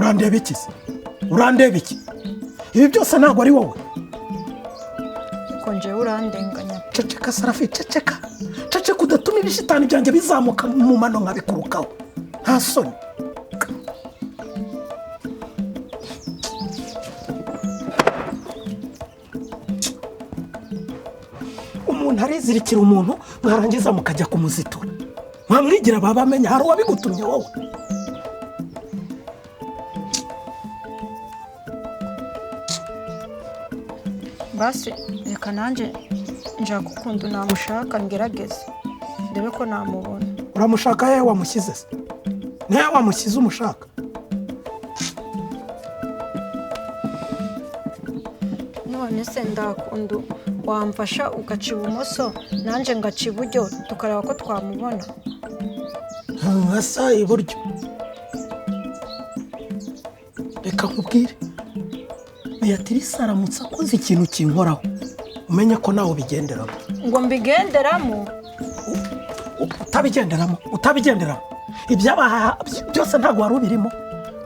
Urandeba iki se? Urandeba iki? Ibi byose ntabwo ari wowe. Ko njyewe urandenganya. Ceceka Sarafi, ceceka. Ceceka udatuma ibishitani byanjye bizamuka mu mano nkabikurukaho. Nta soni. Umuntu arizirikira umuntu mwarangiza mukajya kumuzitura. Mwamwigira baba amenya hari uwabigutumye wowe. Basi reka nanjye nshaka ukuntu namushaka ngerageze ndebe ko namubona. Uramushaka hehe wamushyize se? Nihe wamushyize umushaka? None se ndakundu wamfasha ugaca ibumoso nanjye ngaca iburyo tukareba ko twamubona. Asa iburyo. Reka nkubwire, Beatrice aramutse akoze ikintu kinkoraho umenye ko nawe ubigenderamo. Ngo mbigenderamo? Utabigenderamo, utabigenderamo. Ibyabaha byose ntabwo wari ubirimo.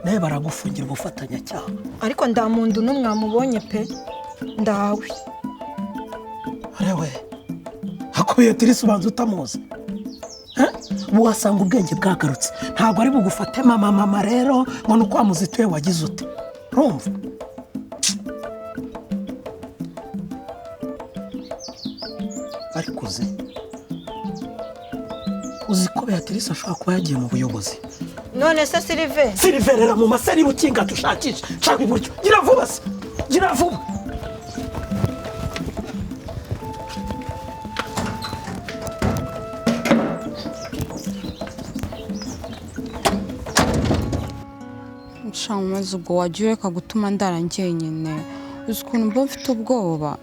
Nawe baragufungira ubufatanyacyaha. Ariko ndamuntu n'umwamubonye pe. Ndawe. Arewe. Hako Beatrice ubanza utamuzi. Ubu wasanga ubwenge bwagarutse. Ntabwo ari bugufate mama mama rero ngo nuko wamuzituye wagize ute. Urumva? Ariko uzi ko Beatrice ashobora kuba yagiye mu buyobozi. None se Sylvain? Sylvain rera mu maseri bukinga dushakisha. Shaka iburyo. Gira vuba se. Gira vuba. Nshamaze ubwo wagiye ureka gutuma ndara njyenyine. Uzi ukuntu mba mfite ubwoba.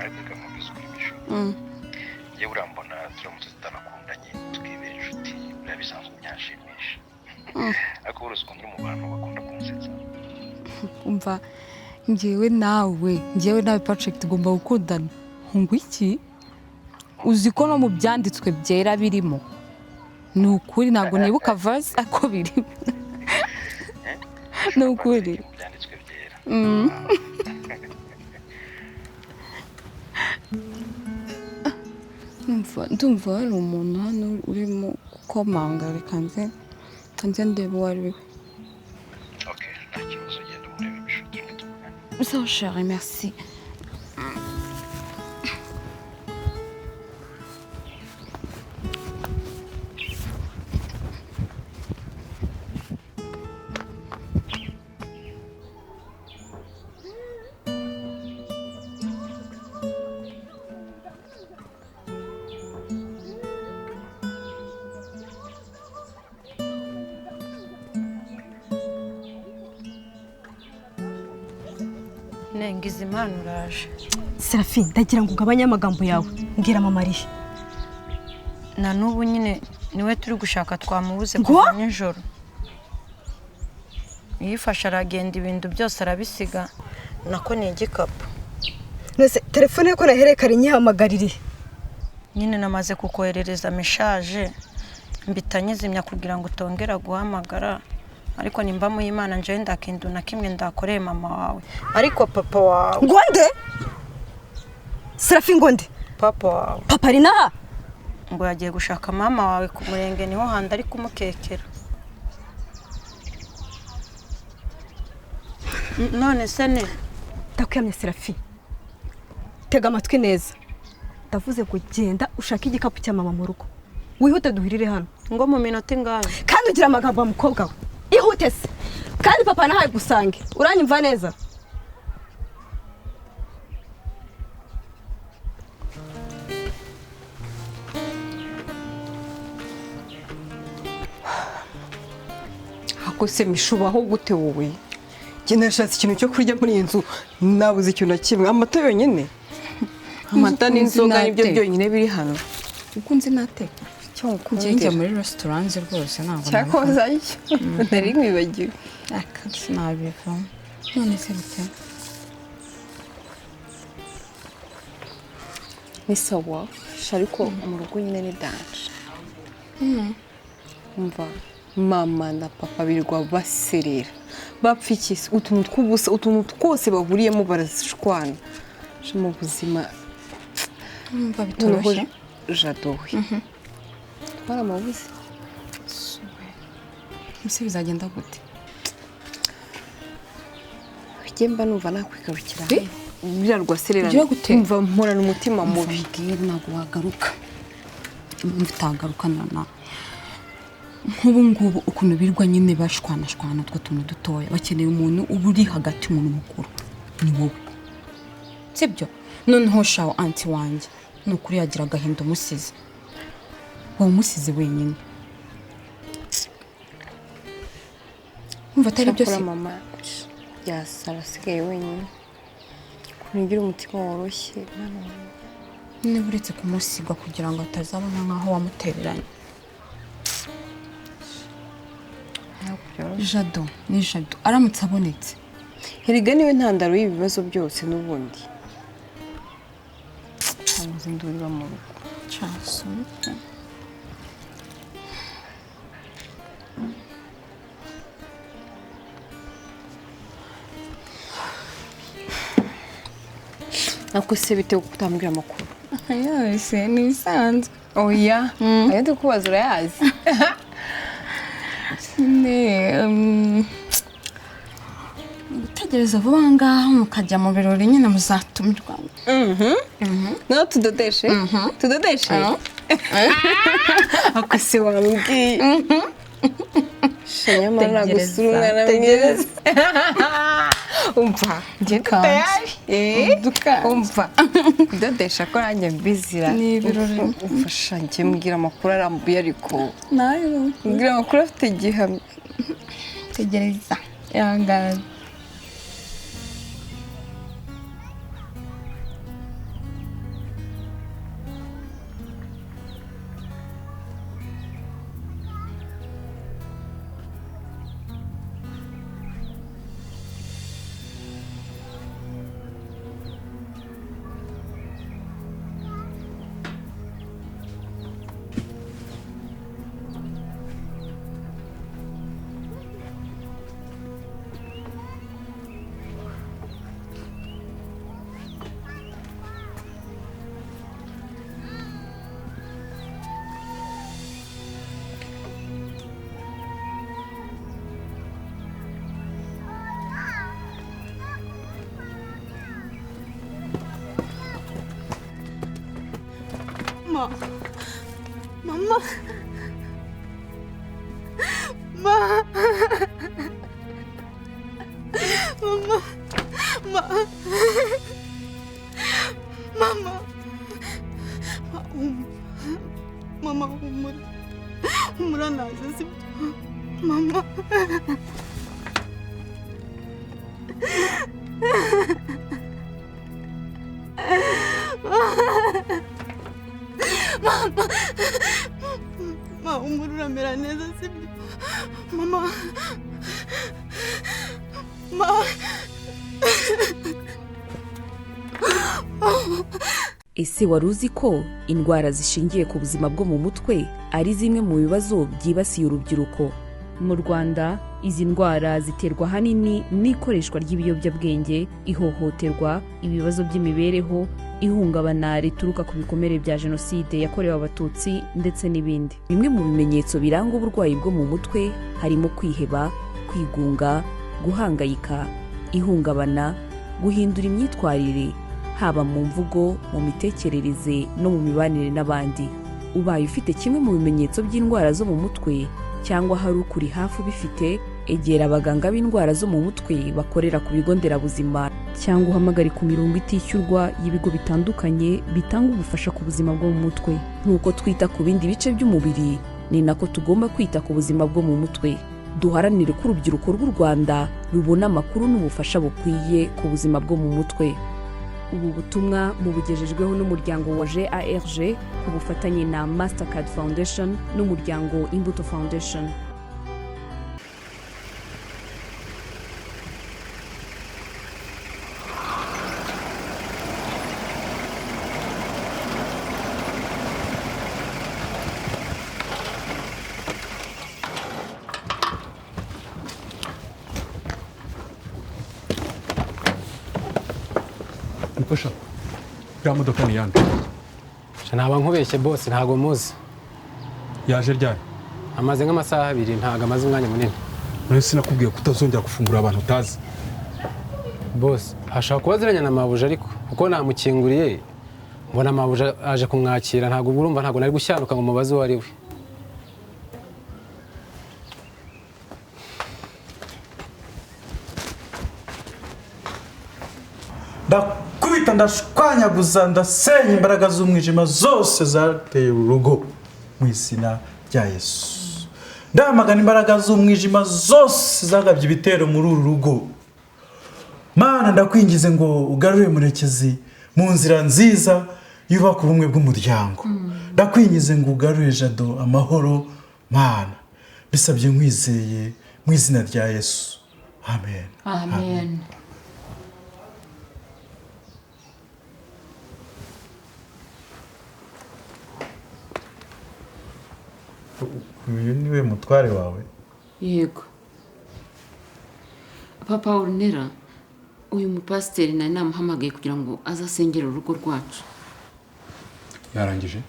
Ariko reka nkubwize ukuri Mishu. Yewe urambona turamutse tutanakundanye tukibera inshuti biba bisanzwe byanshimisha. Ariko uruzi ukuntu uri mu bantu bakunda kunsetsa. Umva njyewe nawe Patrick tugomba gukundana. Ngo iki? Uzi ko no mu byanditswe byera birimo. Ni ukuri ntabwo nibuka verse ako birimo. Ni ukuri. Mu byanditswe byera. Ndumva hari umuntu hano urimo gukomanga, reka nze ndebe uwo ari we. Okay, nta kibazo ugenda umurebe Mishu tureke tuvugane. Sawa chérie, merci. Nengiza Imana uraje. Serafine, ndagira ngo ugabanye amagambo yawe. Mbwira mama arihe. Na n'ubu nyine niwe turi gushaka twamubuze kuva nijoro. Yifashe aragenda ibintu byose arabisiga. Nako ni igikapu. Nese telefone yo ko nahereye kare nyihamagarire. Nyine namaze kukoherereza message mbita nyizimya kugira ngo utongera guhamagara. Ariko nimba mu Imana nje ndakindu na kimwe ndakoreye mama wawe. Ariko papa wawe. Ngonde? Serafine ngonde? Papa wawe. Papa ari naha? Ngo yagiye gushaka mama wawe ku murenge niho handi ari kumukekera. None se ne? Ndakwiyamye Serafine. Tega amatwi neza. Ndavuze ngo genda ushake igikapu cya mama mu rugo. Wihute duhirire hano. Ngo mu minota ingahe? Kandi ugira amagambo wa mukobwa we. Ihute se. Kandi papa nahaye gusange. Uranyumva neza? Ako se mishubaho gute wowe? Njye nashatse ikintu cyo kurya muri iyi nzu nabuze ikintu na kimwe. Amata yonyine. Amata n'inzoga nibyo byonyine biri hano. Ukunze nateka. Cyo ngukundira. Njye muri restaurant rwose ntabwo. Cyakoza cyo. Nari nkwibagiwe. Akatsi nabivamo. None se bite? Ni sawa, ariko mu rugo nyine ni danje. Umva. Mama na papa birirwa baserera bapfa iki se? Utuntu tw'ubusa, utuntu twose bahuriyemo barashwana. Sha mu buzima Numva noneho bitoroshye. Jado we twaramabuze. Ese bizagenda gute? Njye mba numva nakwigarukira Eh? biriya rwaserera. Ugira gute? Mva mporana umutima mubi. Mubwire ntabwo wagaruka. Impamvu utagaruka nana, nk'ubu ngubu ukuntu birirwa nyine bashwanashwana utwo tuntu dutoya, bakeneye umuntu uba uri hagati, umuntu mukuru ni wowe, sibyo? Noneho shawo aunty wanjye ni ukuri yagira agahinda umusize, waba umusize wenyine. Umva atari byo Cyakora se? Mama yasara asigaye wenyine, ukuntu ugira umutima woroshye, Mwana wanjye. Niba uretse kumusiga kugira ngo atazabona nk'aho wamutereranye. Ntabwo byoroshye. Jado ni Jado aramutse abonetse. Erega niwe ntandaro y'ibibazo byose n'ubundi. Ntabuze induru iba mu rugo. Cyasomye. Nako se bite kutambwira amakuru? Yose ni ibisanzwe. Oya, ayo ndikubaza urayazi. Nyine gutegereza vuba aha ngaha mukajya mu birori nyine muzatumirwa. No tudodeshe tudodeshe, ako se wambwiye. Nyamara nagusura umwana mwiza. Umva, njye tayari. Umva, kudodesha ko nanjye mbizira. Ni ibirori. Umfasha njye mbwira amakuru arambuye ariko. Nayo. Mbwira amakuru afite gihamya. Tegereza, ihangane. Ma. Mama. Ma. Mama. Ma. Mama. Ma, Mama, humura. Humura naje, sibyo? Mama. Mama. Ma, humura uramera neza, sibyo? Mama. Ma. Ese wari uzi ko indwara zishingiye ku buzima bwo mu mutwe ari zimwe mu bibazo byibasiye urubyiruko mu Rwanda? Izi ndwara ziterwa ahanini n'ikoreshwa ry'ibiyobyabwenge, ihohoterwa, ibibazo by'imibereho, ihungabana rituruka ku bikomere bya Jenoside yakorewe Abatutsi ndetse n'ibindi. Bimwe mu bimenyetso biranga uburwayi bwo mu mutwe harimo kwiheba, kwigunga, guhangayika, ihungabana, guhindura imyitwarire haba mu mvugo, mu mitekerereze no mu mibanire n'abandi. Ubaye ufite kimwe mu bimenyetso by'indwara zo mu mutwe cyangwa hari ukuri hafi ubifite, egera abaganga b'indwara zo mu mutwe bakorera ku bigo nderabuzima cyangwa uhamagare ku mirongo itishyurwa y'ibigo bitandukanye bitanga ubufasha ku buzima bwo mu mutwe. Nk'uko twita ku bindi bice by'umubiri, ni nako tugomba kwita ku buzima bwo mu mutwe. Duharanire ko urubyiruko rw'u Rwanda rubona amakuru n'ubufasha bukwiye ku buzima bwo mu mutwe. Ubu butumwa mubugejejweho n'umuryango wa GAERG ku bufatanye na Mastercard Foundation n'umuryango Imbuto Foundation. Iriya modoka ni iyande? Naba nkubeshye boss, ntago muzi. Yaje ryari? Amaze nk'amasaha 2, ntago amaze umwanya munini. None sinakubwiye ko utazongera gufungura abantu utazi? Boss, ashaka kuba aziranye na mabuja, ariko kuko namukinguriye mbona mabuja aje kumwakira, ntago urumva ntago nari gushyanuka ngo mubaze uwo ari we. Ndakubita, ndashwanyaguza, ndasenya imbaraga z'umwijima zose zateye urugo mu izina rya Yesu. Ndamagana imbaraga z'umwijima zose zagabye ibitero muri uru rugo. Mana, ndakwingize ngo ugarure Murekezi mu nzira nziza yubaka ubumwe bw'umuryango. Ndakwingize ngo ugarure Jado amahoro. Mana, bisabye nkwizeye mu izina rya Yesu. Amen. Amen. Uyu niwe mutware wawe? Yego. Papa Ornella, uyu mupasiteri nari namuhamagaye kugira ngo azasengere urugo rwacu. Yarangije?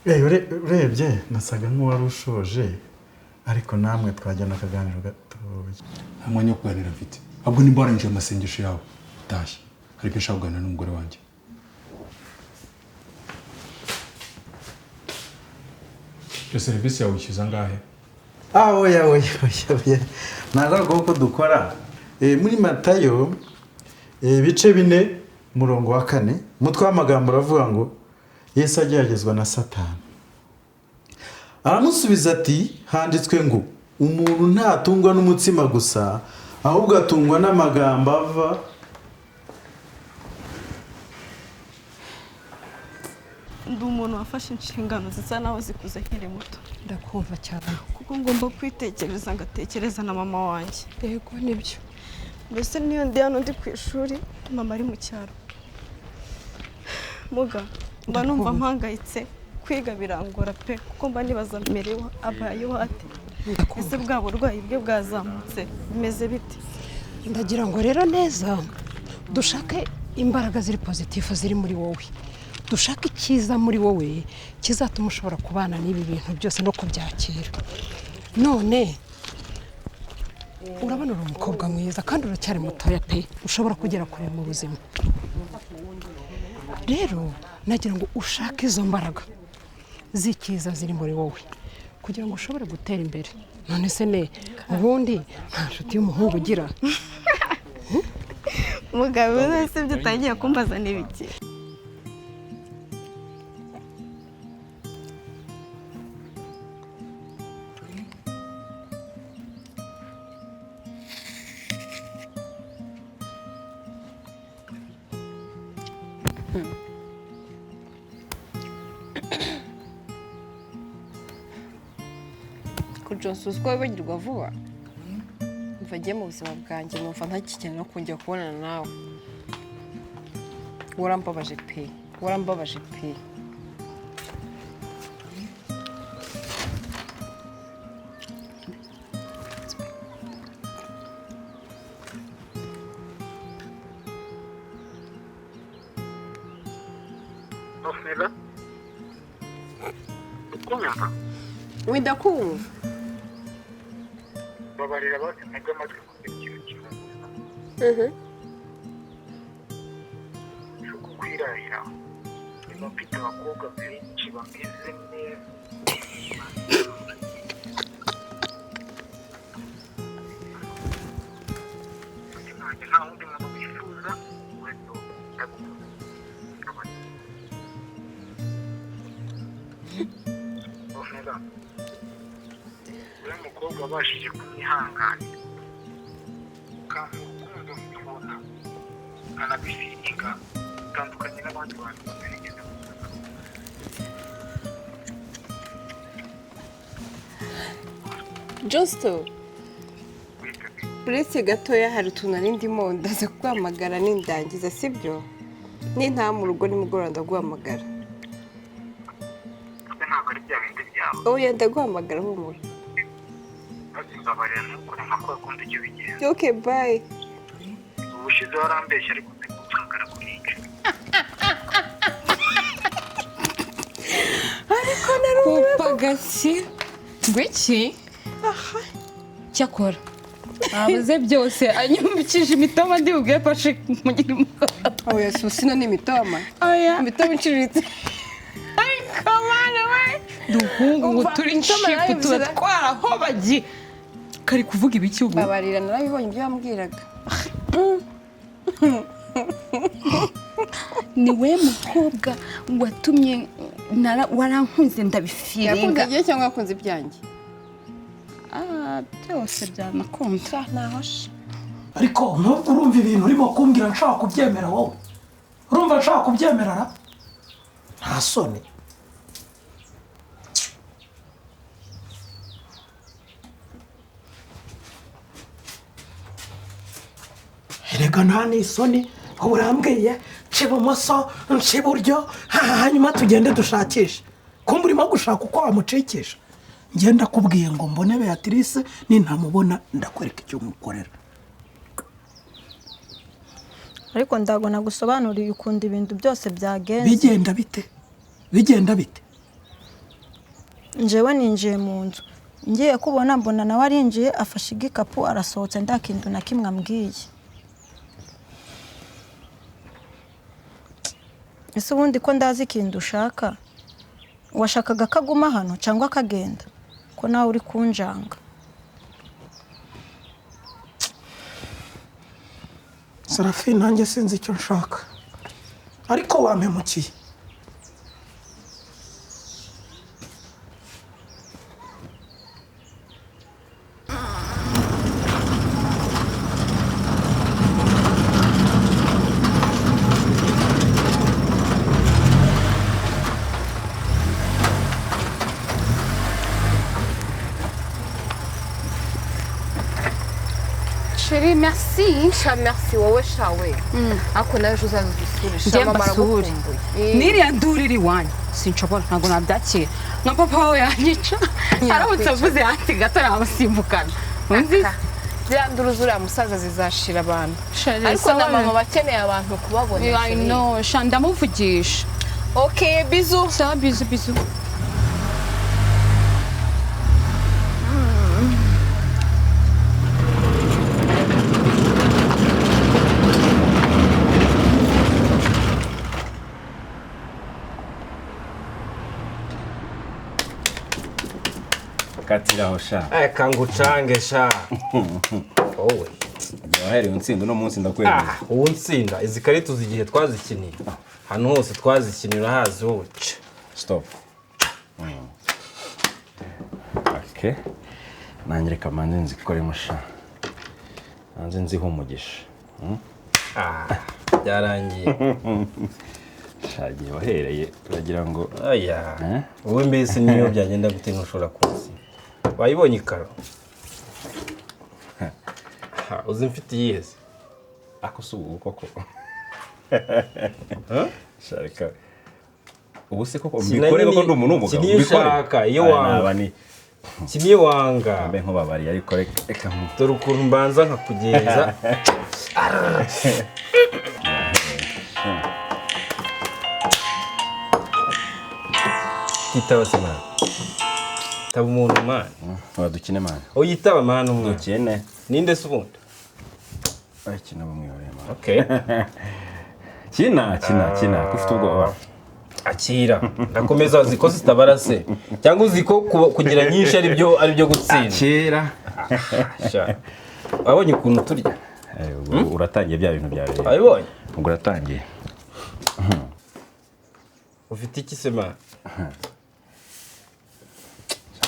Urebye nasaga nk'uwari ushoje, ariko namwe twajyana akaganiro gatoya. Nta mwanya wo kuganira mfite. Ahubwo nimba warangije amasengesho yawe utashye, hari ibyo nshaka kuganira n'umugore wanjye. Iyo serivisi yawe wishyuza angahe? Oya oya oya, ntabwo ari uko dukora. Muri Matayo ibice 4 umurongo wa 4, umutwe w'amagambo uravuga ngo Yesu ageragezwa na Satani. Aramusubiza ati handitswe ngo umuntu ntatungwa n'umutsima gusa, ahubwo atungwa n'amagambo ava. Ndi umuntu wafashe inshingano zisa naho zikuze nkiri muto. Ndakumva cyane. Kuko ngomba kwitekereza ngatekereza na mama wanjye. Yego nibyo. Mbese niyo ndi hano ndi ku ishuri, mama ari mu cyaro. Muga, mba numva mpangayitse, kwiga birangora pe, kuko mba nibaza merewe abayeho ate. Ese bwa burwayi bwe bwazamutse bimeze bite? Ndagira ngo rero neza dushake imbaraga ziri positive ziri muri wowe. Dushaka icyiza muri wowe kizatuma ushobora kubana n'ibi bintu byose no kubyakira. None urabona uri umukobwa mwiza kandi uracyari mutoya pe, ushobora kugera kure mu buzima. Rero nagira ngo ushake izo mbaraga z'icyiza ziri muri wowe kugira ngo ushobore gutera imbere. None se ne ubundi nta nshuti y'umuhungu ugira? Mugabo wese ibyo utangiye kumbaza ni ibiki? Johnson, uziko wibagirwa vuba? Mva agiye mu buzima bwanjye numva ntakikeneye no kongera kubonana nawe. Warambabaje pe, warambabaje pe. Wenda kumva. Babarira bose ntege amatwi kugira ikintu kimwe. Uko kwirahira niba mfite abakobwa benshi bameze neza. Nta wundi muntu wifuza uretse wowe. Ndagukunda. Uriya mukobwa wabashije kumwihanganira ukampa urukundo nkubona nkanabisiga utandukanye n'abandi bantu batarigeze kubona. Justo, uretse gatoya hari utuntu nari ndimo ndaza kuguhamagara nindangiza, sibyo? Nintaha mu rugo nimugoroba ndaguhamagara. Ntabwo ari bya bindi byawe. Oya ndaguhamagara humura. Mbabarira ntukore nka kwa kundi ujya ubigenza. Okay, bye. Ubushize warambeshye ariko ndiguhamagara kuri iyi nshuro. Gaki ngwiki cyakora abuze byose anyumvikije imitoma ndi bubwiye Patrick mugira umugabo. Oya susina ni imitoma. Oya imitoma iciriritse. Ariko mana we duhungu ngo turi nshipu tuba twarahobagiye. Kari kuvuga ibiki ubu? Babarira narabibonye ibyo yambwiraga. Ni we mukobwa watumye warankunze ndabifiringa. Yakunze igihe cyangwa yakunze ibyanjye? Byose byanakunze nahoshe. Ariko nubwo urumva ibintu urimo kumbwira nshaka kubyemera wowe. Urumva nshaka kubyemera ra? Nta soni. Erega nta n'isoni urambwiye nca ibumoso nca iburyo hanyuma tugende dushakishe. Kumbe urimo gushaka uko wamucikisha. Ngenda kubwiye ngo mbone Beatrice nintamubona ndakwereka icyo mukorera. Ariko ndagona gusobanurira ukunda ibintu byose byagenze. Bigenda bite? Bigenda bite? Njewe ninjiye mu nzu. Ngiye kubona mbona nawe arinjiye afashe igikapu arasohotse ndakindu na kimwe ambwiye. Ese ubundi ko ndazi ikintu ushaka? Washakaga kaguma hano cyangwa akagenda? Ko nawe uri kunjanga. Serafine nanjye sinzi icyo nshaka. Ariko wampemukiye. Chérie, merci. Merci wowe shawe. Ako naje uzaza usurisha mama aragukumbuye. Niriya nduru iri iwanyu sinshobora ntabwo nabyakira. Nka papa wawe yanyica. Aramutse avuze ati gato namusimbukana. Unzi? Ziriya nduru zuriya musaza zizashira abantu. Ariko na mama bakeneye abantu kubabona. I know, sha ndamuvugisha. Okay, bisous. Sawa, bisous, bisous. Katiraho sha. Kangucange sha. Wowe. Wahereye untsinda uno munsi ndakwemeza. Ubu ntsinda izi karita uzi igihe twazikiniye. Hano hose twazikinira urahazi wowe. Stop. Okay. Nanjye reka manze nzikoremo sha. Nanze nziho umugisha. Byarangiye. Shagiye wahereye uragira ngo aya. Wowe mbese niyo byagenda gute ntushobora kuzi. Wayibonye ikaro. Uzi mfite iyihe? Ako si ubu koko. Sharika. Ubu se koko mbikore koko ndi umuntu w'umugabo. Mbikore. Iyo wanga. Kiniyo wanga. Mbe nkubabariye ariko reka dore ukuntu mbanza nkakugenza. Kitaba se mwana. Taba umuntu mwana. Wadukine mwana. Oyitaba mwana umwana. Dukine. Ninde se ubundi? Ay kina bamwihoreye mwana. Okay. Kina kina kina kufite ubwoba. Akira. Ndakomeza uziko zitabara se. Cyangwa uziko kugira nyinshi ari byo gutsinda. Akira. Sha. Wabonye ukuntu turya? Uratangiye bya bintu byawe. Wabibonye? Ubwo uratangiye. Ufite iki se mwana?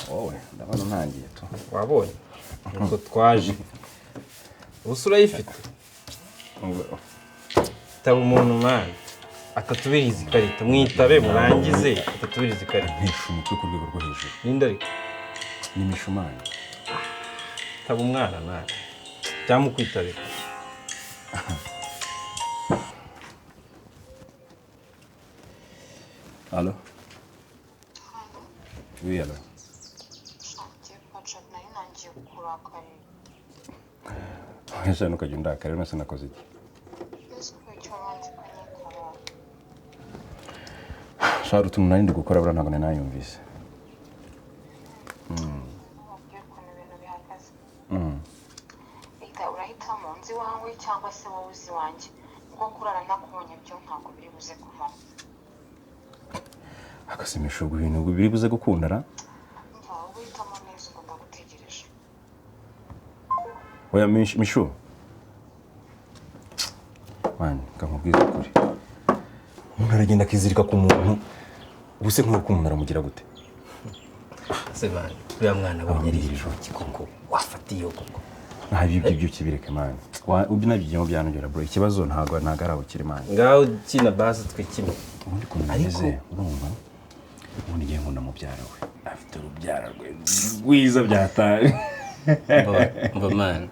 Wowe ndabona ntangiye tu. Wabonye? Nuko twaje. Ubu urayifite? Taba umuntu mwana. Atatubiriza ikarita mwitabe murangize atatubiriza ikarita. Ntisha umutwe ku rwego rwo hejuru. Ninde ariko? Ni mishumani. Taba umwana mwana. Cyangwa ukwitabira. Allo? Oui, allo. Ese ntukajya undakara none se nakoze iki? Shara utuntu nari ndi gukora buriya ntabwo nari nayumvise. Cyangwa se wowe uzi iwanjye, kuko kurara ntakubonye byo ntabwo biri buze kuvamo. Akasimisha ubwo ibintu biri buze gukundana. Umva, wowe uhitamo neza, ubwo ndagutegereje. Oya Mishu, man, kamubwiza ukuri, umuntu aragenda akizirika ku muntu, ubu se nk'uko umuntu aramugira gute? Se man, uriya mwana abonye ari ijoki koko, wafatiye koko. Nta ibyo ibyo kibireke man, ubyo nabyo byanongera bro, ikibazo ntago ari abukiri man. Ngaho kina basi twikine. Ubundi ukuntu bimeze, urumva ubundi ngiye nkunda mubyara we, afite urubyaro rwe rwiza byataye. Mva man,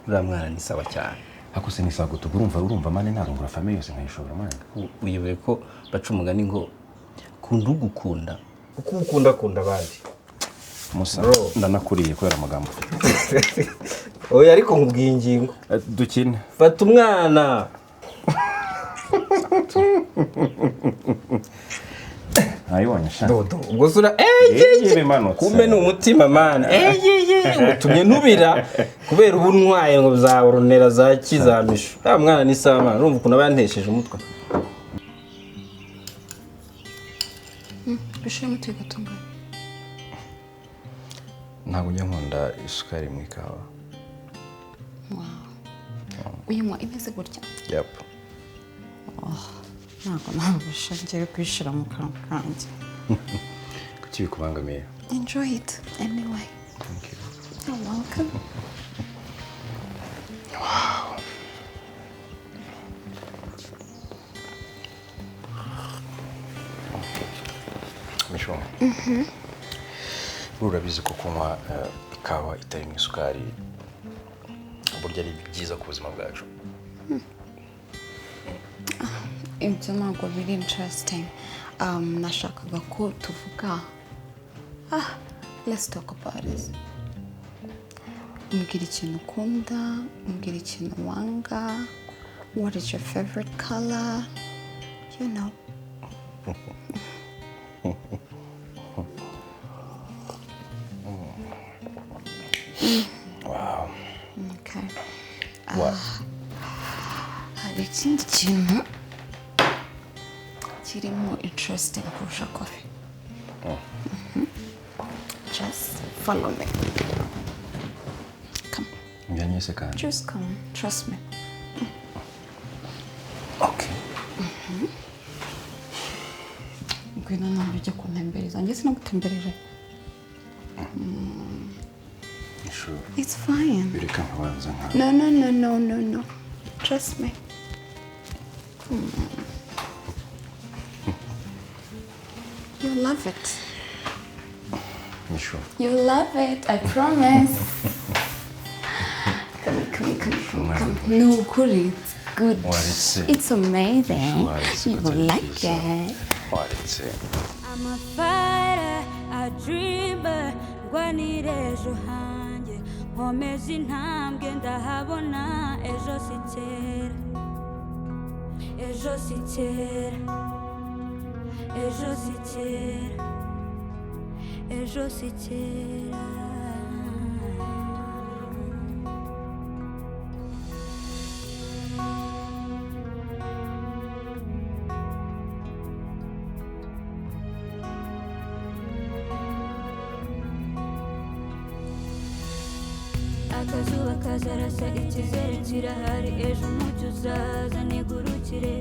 uriya mwana ni sawa cyane. Ako se ni sawa gutuka, urumva man narungura famille yose nkayishobora man. Uyobewe ko baca umugani ngo kunda ugukunda kuko ukunda akunda abandi. Musa, ndanakuriye kubera amagambo ufite. Oya ariko nkubwiye ingingo. Dukine. Fata umwana. Ayibonye sha. Dodo, ubwo sura kumbe ni umutima man. Utumye ntubira kubera ubu ntwaye ngo zaboronera za kizamisho. Ah mwana ni sawa man, urumva ukuntu abantesheje umutwe. Bishira mutwe gatunga. Ntabwo njya nkunda isukari mu ikawa. Wow. Uyinywa imeze gutya? Yep. Oh, ntabwo nabasha ngiye kuyishyira mu kanwa kanjye. Kuki bikubangamiye? Enjoy it anyway. Thank you. You're welcome. Wow. Misho. Urabizi ko kunywa ikawa itarimo isukari burya ari byiza ku buzima bwacu. Ibyo ntabwo biri interesting. Nashakaga ko tuvuga. Let's talk about it. Umbwira ikintu ukunda, umbwira ikintu wanga. What is your favorite color? You know. Wow. Okay. What? Hari ikindi kintu kirimo interesting kurusha coffee. Just follow me. Come. Njyanye kandi. Just come. Trust me. Okay. Ngwino nawe ujye kuntembereza. Njye sinagutembereje. Sure. It's fine. Bireka nkabanza nka. No, no, no, no, no, no. Trust me. You love it. You sure? You love it, I promise. Come, come, come, come, come. No, Kuri, it's good. What is it? It's amazing. What is it? You will like it. What is it? I'm a fighter, a dreamer. Ndwanira ejo hanjye, nkomeza intambwe ndahabona ejo si kera, ejo si kera, ejo si kera, ejo si kera. Akazuba kazarasa, icyizere kirahari, ejo umucyo uzaza nigurukire,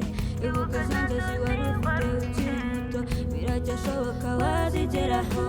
ibuka za nzozi wari ufite ukiri muto, biracyashoboka wazigeraho.